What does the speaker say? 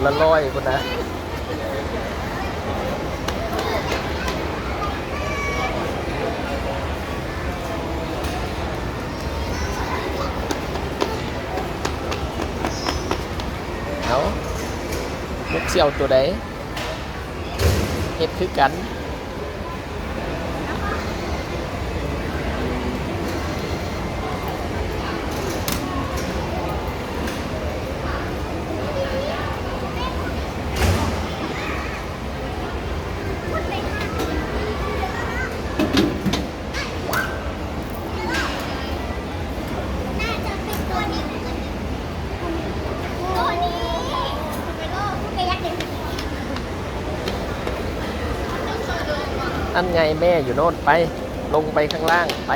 ລະຮ້ອຍພຸ້ນນະ. ເອົາ ມຸກຊິເອົາໂຕໃດ? ເຮັດຄືກັນ. ອັນໃຫຍ່ແມ່ຢູ່ໂນ້ນ ໄປ ລົງໄປຂ້າງລ່າງ ໄປ.